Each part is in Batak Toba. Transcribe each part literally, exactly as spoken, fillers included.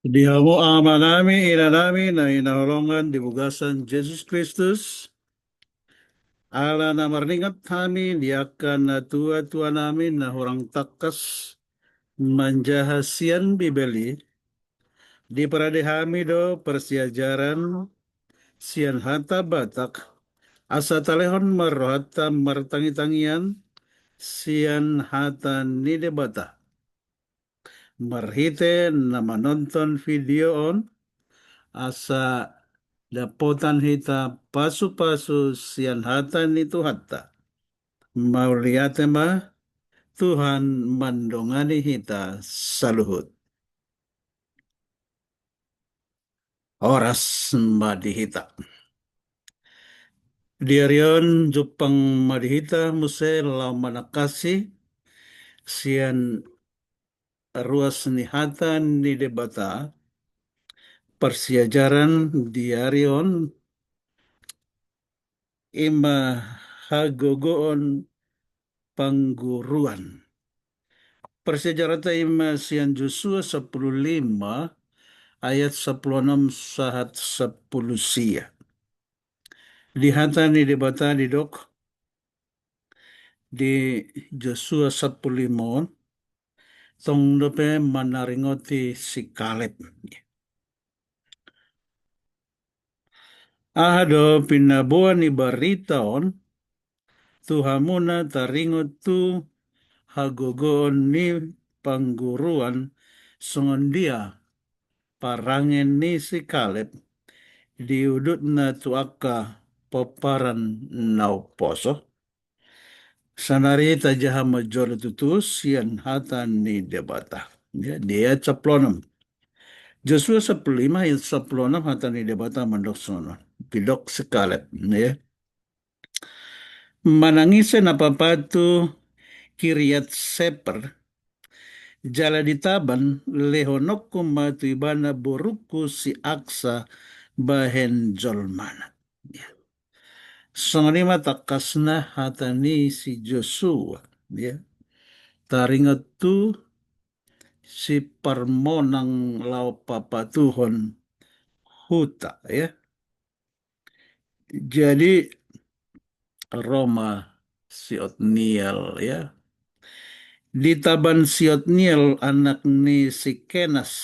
Di hamu amanami, inanami, na hinaholongan di bagasan Jesus Kristus, ala na marningot hami di angka natuatuanami na hurang tangkas manjaha sian Bibel i, diparade hami do parsiajaran sian hata Batak, asa talehon ma rohanta martangitangian sian hata ni Debata. Marhite na manonton video on, asa dapotan hita pasupasu sian hata ni Tuhanta. Mauliate ma, Tuhan mandongani hita saluhut. Horas ma di hita. Di ari on jumpang ma di hita muse laho manangkasi sian ruas ni hata ni Debata, parsiajaran di ari on, ima hagogoon pangguruan. Parsiajaranta ima sian Josua sampulu lima ayat sampulu onom sahat sampulu sia. Di hata ni Debata didok di Josua sampulu lima on, tong dope manaringoti si Kaleb. Aha do pinaboa ni barita on tu hamuna taringot tu hagogoon ni pangguruan songon dia parange ni si Kaleb di udutna tu angka pomparan na umposo. Saonari tajaha ma jolo tutu sian hata ni Debata. Ya, di ayat sampulu onom. Josua sampulu lima ayat sampulu onom, hata ni Debata mandok songon on. Didok si Kaleb, ya. Manang ise na papasu Kiriat Seper, jala ditaban, lehononku ma tu ibana borungku si Aksa bahen jolmana. Ya. Songon i ma tangkasna hata ni si Josua, ya. Taringot tu si parmonang laho papatuhon huta, ya. Jadi, ro ma si Otniel, ya. Ditaban si Otniel anak ni si Kenas,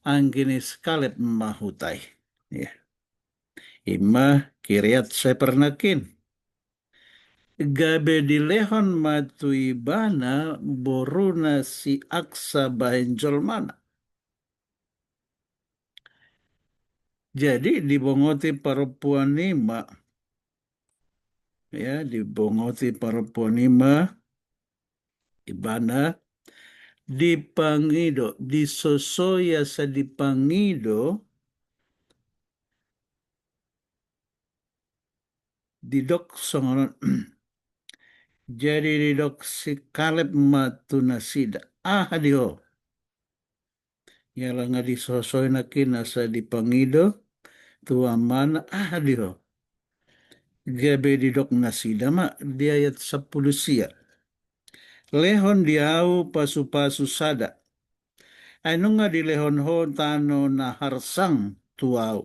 anggi ni si Kaleb ma huta i. Ya. Ima Kiriat Seper nangkin. Gabe dilehon ma tu ibana boruna si Aksa bahen jolmana. Jadi dibongoti parompuan i ma, ya, dibongoti parompuan i ma ibana, dipangido, disosoi asa dipangido, didok songon on. Jadi didok si Kaleb ma tu nasida, aha di ho? Jala nga disosoi nangkin asa dipangido tu amana, aha di ho? Gabe didok nasida ma di ayat sampulu sia. Lehon di ahu pasupasu sada. Ai nunga dilehon ho tano na harsang tu ahu.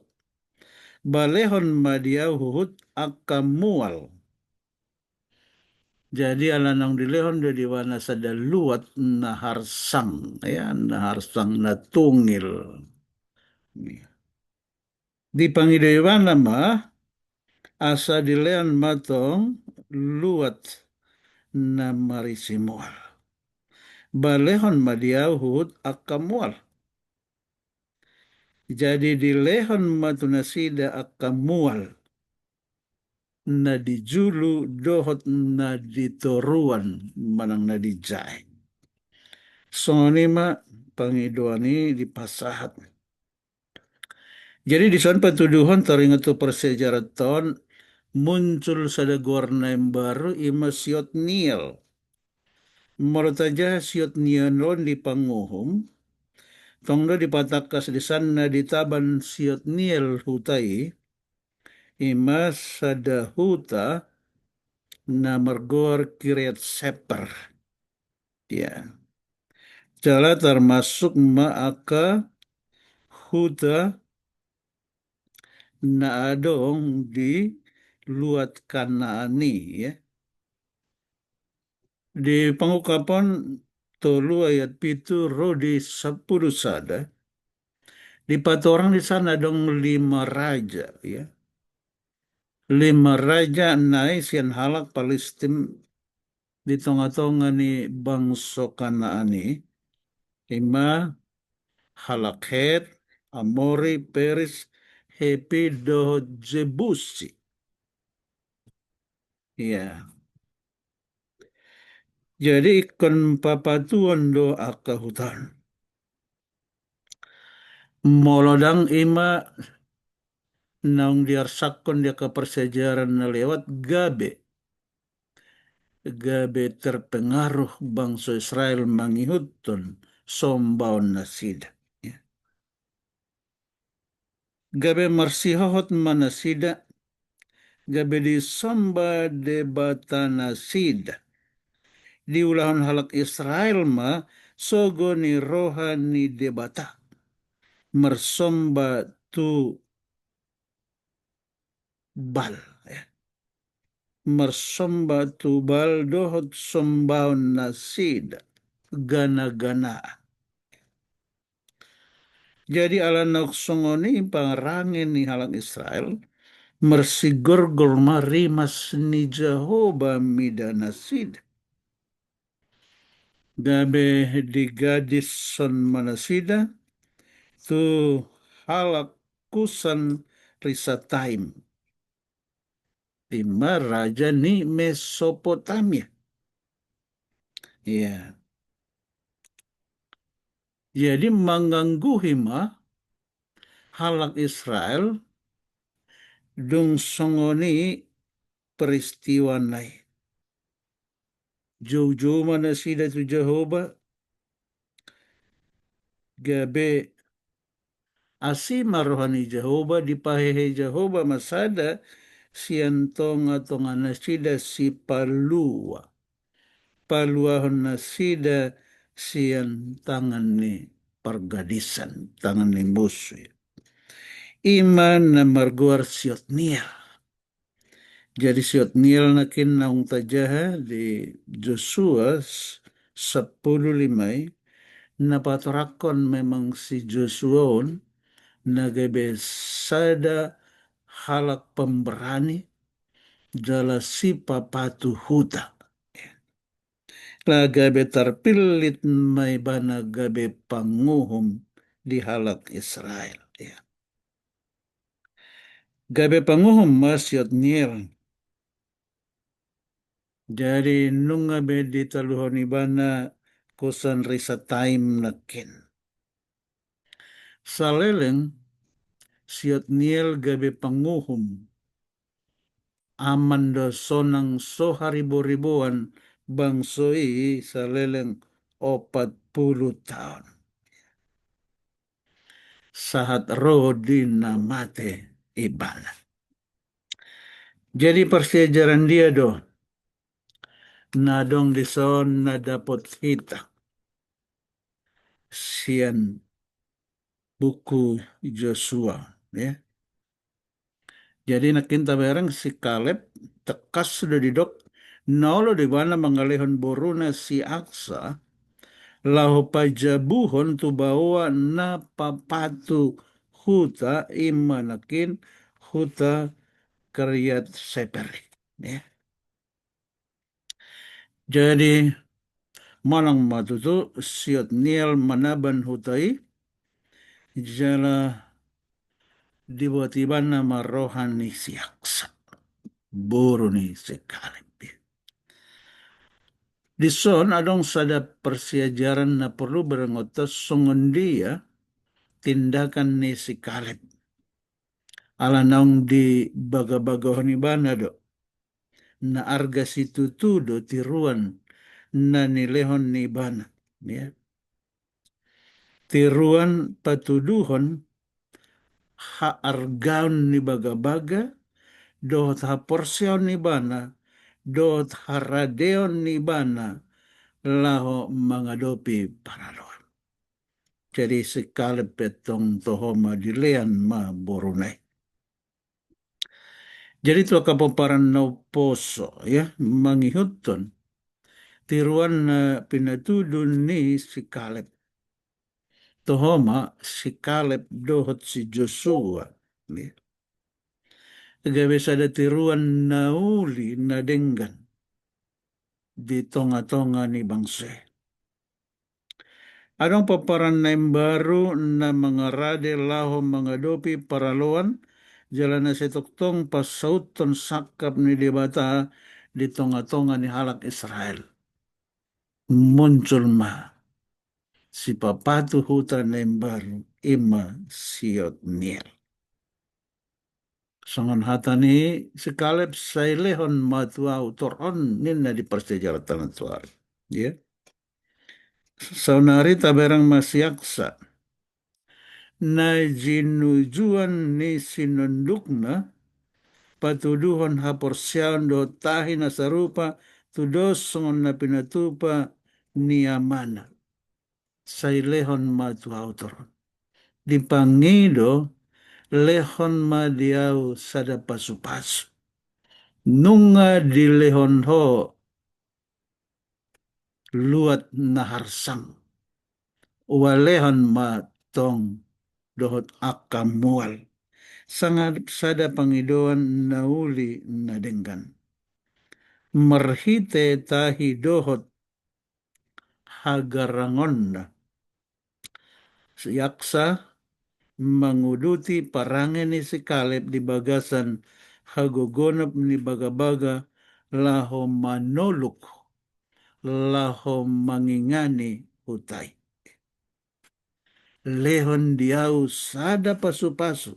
Ba lehon ma di ahu huhut angka mual. Jadi ala naung dilehon do di ibana sada luat na harsang, ya, na harsang na tungil. Dipangido ibana ma, asa dilehon ma tong luat na marisi mual. Ba lehon ma di ahu huhut angka mual. Jadi dilehon ma tu nasida angka mual na di julu dohot na di toruan manang na di jae. Songon i ma pangidoan i dipasahat. Jadi dison patuduhon taringot tu parsiajaranta on, muncul sada goar na imbaru, ima si Otniel. Molo tajaha si Otniel on di panguhum, tong do dipatangkas disan na ditaban si Otniel huta i, ima sada huta na margoar Kiriat Seper. Ya. Jala termasuk ma angka huta na adong di luat Kanaan i, ya. Di Pangungkapon tolu ayat pitu ro di sampulu sada, dipatorang di sana adong lima raja, ya. Lima raja na i sian halak Palestin di tonga-tonga ni bangso Kanaan i, ima halak Het, Amori, Peris, Hepi, dohot Jebusi. Iya. Jadi ingkon papatuhon do angka huta on. Molo ndang, ima naung diarsakkon di angka parsiajaran na lewat, gabe, gabe terpengaruh bangso Israel mangihuthon sombaon nasida. Ya. Gabe marsihohot ma nasida, gabe disomba debata nasida. Diulahon halak Israel ma sogo ni roha ni Debata, marsomba tu Baal, ya. Marsomba tu Baal dohot sombaon nasida gana-ganaan. Jadi ala naung songon i parange ni halak Israel, marsigorgor ma rimas ni Jahowa mida nasida. Gabe digadishon ma nasida tu halak Kusan Risataim, ima raja ni Mesopotamia. Iya. Jadi mangangguhi ma halak Israel dung songon i peristiwana i. Joujou ma nasida tu Jahowa, gabe asi ma roha ni Jahowa, dipahehe Jahowa ma sada sian tonga-tonga nasida sipalua, paluahon nasida sian tangan ni pargadisan, tangan ni musu. Ima na margoar si Otniel. Jadi si Otniel nangkin naung tajaha di Josua s-, sampulu lima i, na patorangkon memang si Josua on na gabe sada halak pemberani jala sipapatu huta. Laho gabe tarpillit ma ibana gabe panguhum di halak Israel. Ya. Gabe panguhum ma si Otniel. Jadi nunga be ditaluhon ibana Kusan Risataim nangkin. Saleleng si Otniel gabe panguhum, aman do sonang so hariboriboan bangso i saleleng opat pulu taon. Sahat ro di na mate ibana. Jadi parsiajaran dia do na adong dison na dapot hita sian buku Josua, ya. Jadi nangkin tabereng si Kaleb, tangkas do didok, na olo do ibana mangalehon boruna si Aksa, laho pajabuhon tu baoa na papatu huta, ima nangkin huta Kiriat Sefer, ya. Jadi manang ma tutu si Otniel manaban huta i, jala dibuat ibana ma roha ni si Aksa, boru ni si Kaleb. Dison adong sada parsiajaran na porlu berengonta songon dia tindakan ni si Kaleb. Ala naung dibagabagahon ibana do na arga situtu do tiruan na nilehon ni ibana, ya. Tiruan patuduhon haargaon ni bagabaga dohot haporseaon ni ibana dohot haradeon ni ibana laho mangadopi paraloan. Jadi si Kaleb pe tong toho ma dilean ma boruna i. Jadi tu angka pomparan na umposo, ya, mangihuthon tiruan na pinatudu ni si Kaleb. Toho ma si Kaleb dohot si Josua, ya. Gabe sada tiruan na uli na denggan di tonga-tonga ni bangso i. Adong pomparan na imbaru na mangarade laho mangadopi paraloan, jala na sai tongtong pansauthon sangkap ni Debata di tonga-tonga ni halak Israel. Muncul ma sipapatu huta na imbaru, i ma si Otniel. Songon hata ni si Kaleb, sai lehon ma tu ahu torhon, ninna di parsiajaranta na tuari. Ya. Saonari taberang ma si Aksa. Na jinujuan ni sinondukna patuduhon haporseaon dohot tahi na sarupa tu dos songon na pinatupa ni amana. Sai lehon ma tu ahu torhon. Dipangido, lehon ma di ahu sada pasupasu. Nunga dilehon ho luat na harsang. Hualehon ma tong dohot angka mual. Sanga-, sada pangidoan na uli na denggan. Marhite tahi dohot hagarangonna. Si Aksa manguduti parange ni si Kaleb di bagasan hagogonop ni bagabaga laho manoluk, laho mangingani huta i. Lehon di ahu sada pasupasu.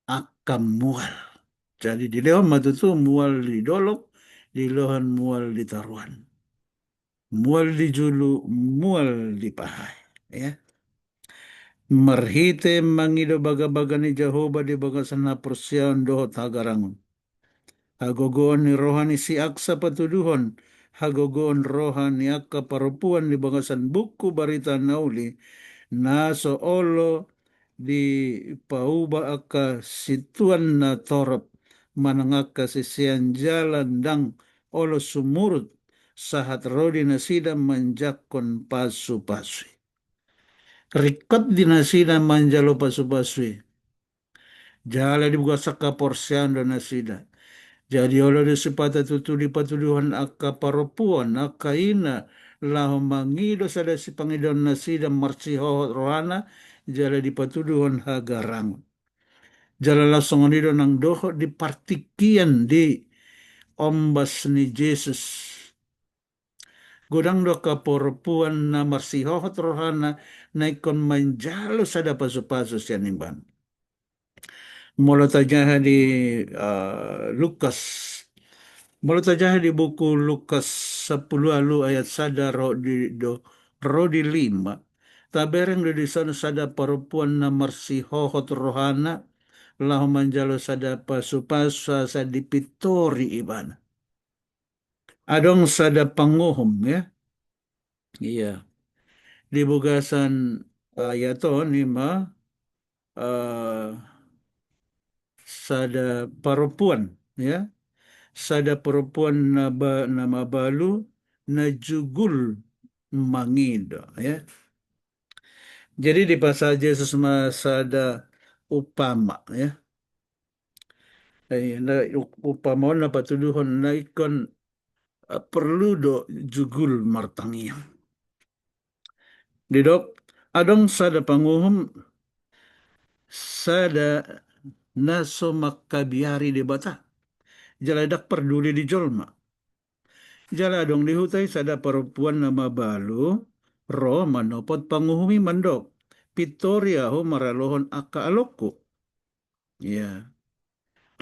Angka mual. Jadi dilehon ma tutu mual di dolok, dilehon mual di toruan. Mual di julu, mual di paha i, ya. Marhite mangido bagabaga ni Jahowa di bagasan haporseaon dohot hagarangon. Hagogoon ni roha ni si Aksa patuduhon hagogoon roha ni angka parompuan di bagasan buku barita na uli, na so olo dipauba angka situan na torop manang angka sisean jala ndang olo sumurut sahat ro di nasida manjangkon pasupasu i. Ringkot di nasida manjalo pasupasu i. Jala dibugas angka porseaon do nasida. Jadi olo do sipata tutu dipatuduhon angka parompuan, angka ina, laho mangido sada sipangidoan nasida marsihohot rohana, jala dipatuduhon hagarangon. Jala laos songon i do nang dohot di partingkian di ombas ni Jesus. Godang do angka parompuan na marsihohot rohana na ingkon manjalo sada pasupasu sian ibana. Molo tajaha di, eh, Lukas, molo tajaha di buku Lukas sampulu ualu ayat sada ro di, do, ro di lima, tabereng do dison sada parompuan na marsihohot rohana laho manjalo sada pasupasu asa dipintori ibana. Adong sada panguhum, ya. Iya. Di bagasan ayat on i ma, eh, sada parompuan, ya. Sada parompuan na ba-, na mabalu na jugul mangido, ya. Jadi dipasahat Jesus ma sada upama, ya. Eh, na up-, upama on na patuduhon na ingkon, eh, porlu do jugul martangiang. Didok, adong sada panguhum, sada na so mangkabiari Debata, jala ndang parduli di jolma. Jala adong di huta i sada parompuan na mabalu ro manopot panguhum i mandok, pintori ahu maralohon angka alongku. Iya.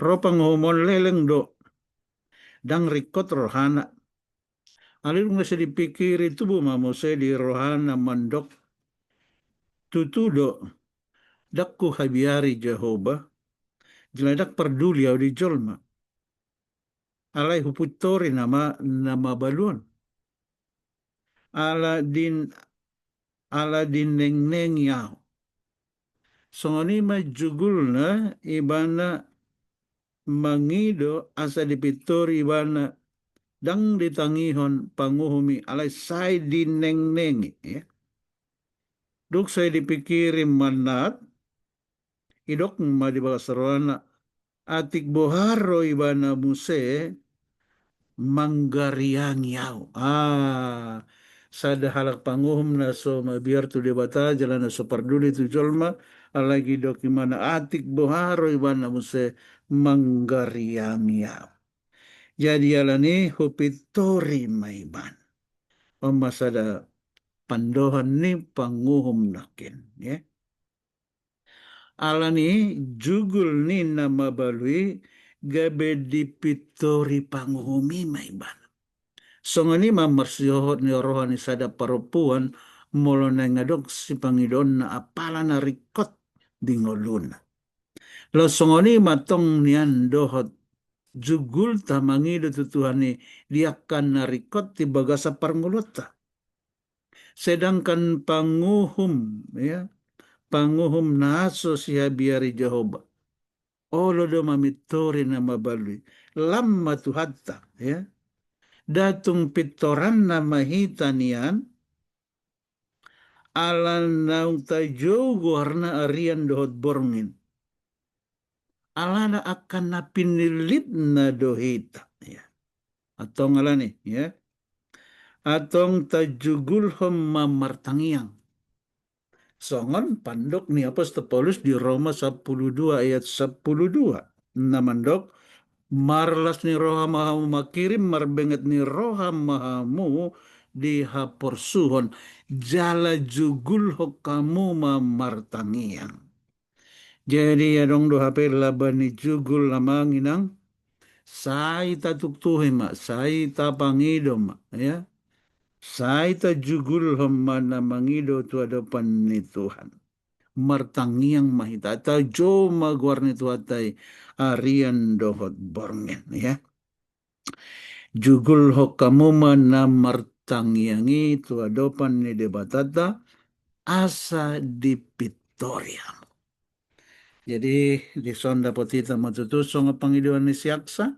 Ro panguhum on leleng do. Ndang ringkot rohana. Alai dung na sai dipingkiri tubu ma muse di rohana mandok, tutu do, ndang huhabiari Jahowa, jala ndang parduli ahu di jolma. Alai hupintori nama na mabalu on. ala din ala dinengnengi ahu. Songon i ma jugulna ibana mangido asa dipintori ibana, ndang ditangihon panguhum i alai sai dinengnengi, ya. Dung sai dipingkiri manat, didok ma di bagas rohana, atik boha ro ibana muse manggariangi ahu. Ah, sada halak panguhum na so mabiar tu Debata jala na so parduli tu jolma, alai didok ibana atik boha ro ibana muse manggariangi ahu. Jadi alani hupintori ma ibana. On ma sada pandohan ni panguhum nangkin, ya. Alani jugul ni na mabalu i gabe dipintori panguhum i ma ibana. Songon i ma marsihohot ni roha ni sada parompuan molo naeng adong sipangidoonna apala na ringkot di ngoluna. Laos songon i ma tong nian dohot jugulta mangido tu Tuhan i di angka na ringkot di bagasan parngoluonta. Sedangkan panguhum, ya, panguhum na so sihabiari Jahowa, olo do mamintori na mabalu i. Lam ma Tuhanta, ya. Nda tung pintoranna ma hita nian, ala naung tajou goarna arian dohot borngin. Alana angka na pinillitna do hita. Ya. Antong alani, ya. Antong tajugulhon ma martangiang. Songon pandok ni apostel Paulus di Roma sampulu dua ayat sampulu dua. Na mandok, marlas ni roha ma hamu mangkirim, marbenget ni roha ma hamu di haporsuhon, jala jugulhon hamu ma martangiang. Jadi adong do hape laba ni jugul amang inang, sai tatuktuhi ma, sai tapangido ma, ya. Sai tajugulhon ma na mangido tu adopan ni Tuhan. Martangiang ma hita, tajou ma goar ni Tuhanta i arian dohot borngin, ya. Jugulhon hamu ma na martangiang i tu adopan ni Debatanta, asa dipintori hamu. Jadi, dison dapot hita ma tutu songon pangidoan ni si Aksa,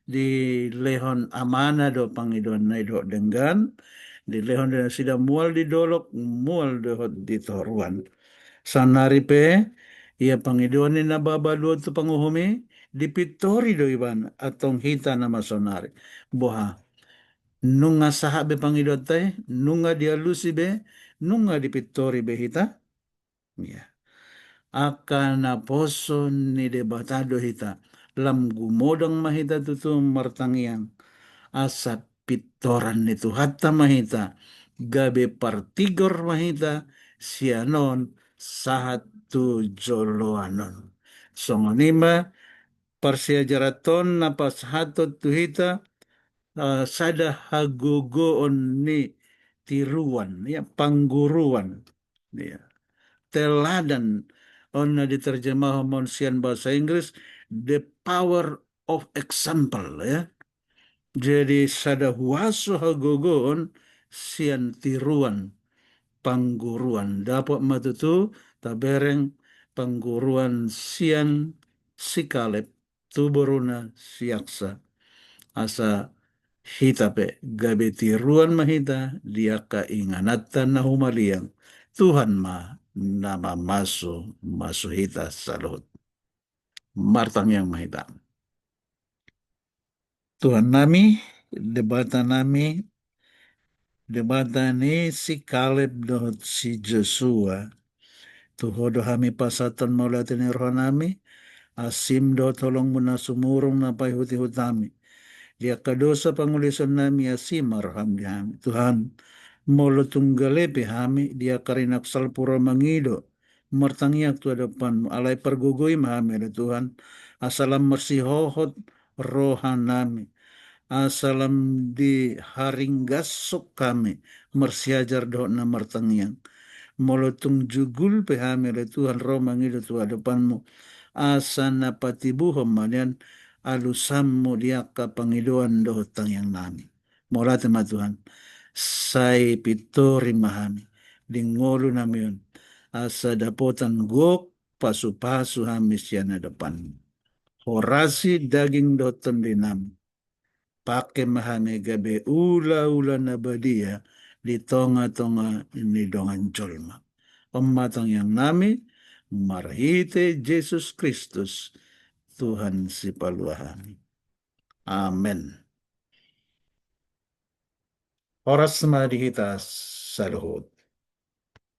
dilehon amana do pangidoanna i dohot denggan, dilehon do nasida mual di dolok, mual dohot di toruan. Saonari pe, ia pangidoan ni na mabalu on tu panguhum i, dipintori do ibana, antong hita nama saonari. Boha, nunga sahat be pangidoanta i, nunga dialusi be, nunga dipintori be hita? Ya. Angka naposo ni Debata do hita, lam gumodang ma hita tutu martangiang, asa pintoran ni Tuhanta ma hita, gabe partigor ma hita, sian on sahat tu joloan on. Songon i ma parsiajaran on na pasahathon tu hita, eh, sada hagogoon ni tiruan, ya, pangguruan. Ya. Teladan, on na diterjemahon sian bahasa Inggris, the power of example, ya. Jadi sada huaso hagogoon sian tiruan pangguruan. Dapot ma tutu tabereng pangguruan sian si Kaleb tu boruna si Aksa. Asa hita pe gabe tiruan ma hita di angka ingananta na humaliang. Tuhan ma na mamasumasu hita saluhut. Martangiang ma hita. Tuhan nami, Debata nami, Debata ni si Kaleb dohot si Josua, tu Ho do hami pasahathon mauliate ni roha nami, ASIM dohot holongMu na sumurung na paihutihut hami. Di angka dosa panguliason nami, asi ma rohaM di hami. Tuhan, molo tung gale pe hami, di angka rinasal pura mangido, martangiang tu adopanMu, alai pargogoi ma hami ale Tuhan, asa lam marsihohot roha nami, asa lam diharinggashon hami marsiajar dohot na martangiang. Molo tung jugul pe hami ale Tuhan ro mangido tu adopanMu, asa na patibuhon ma nian alusanMu di angka pangidoan dohot tangiang nami. Mauliate ma Tuhan. Sai pintori ma hami di ngolu nami on, asa dapotan gok pasupasu hami sian adopanmu. Horasi daging dohot tondi nami, pangke ma hami gabe ulaula na badia di tongatonga ni dongan jolma. On ma tangiang nami, marhite Jesus Kristus, Tuhan sipalua hami. Amen. Horas ma di hita saluhut.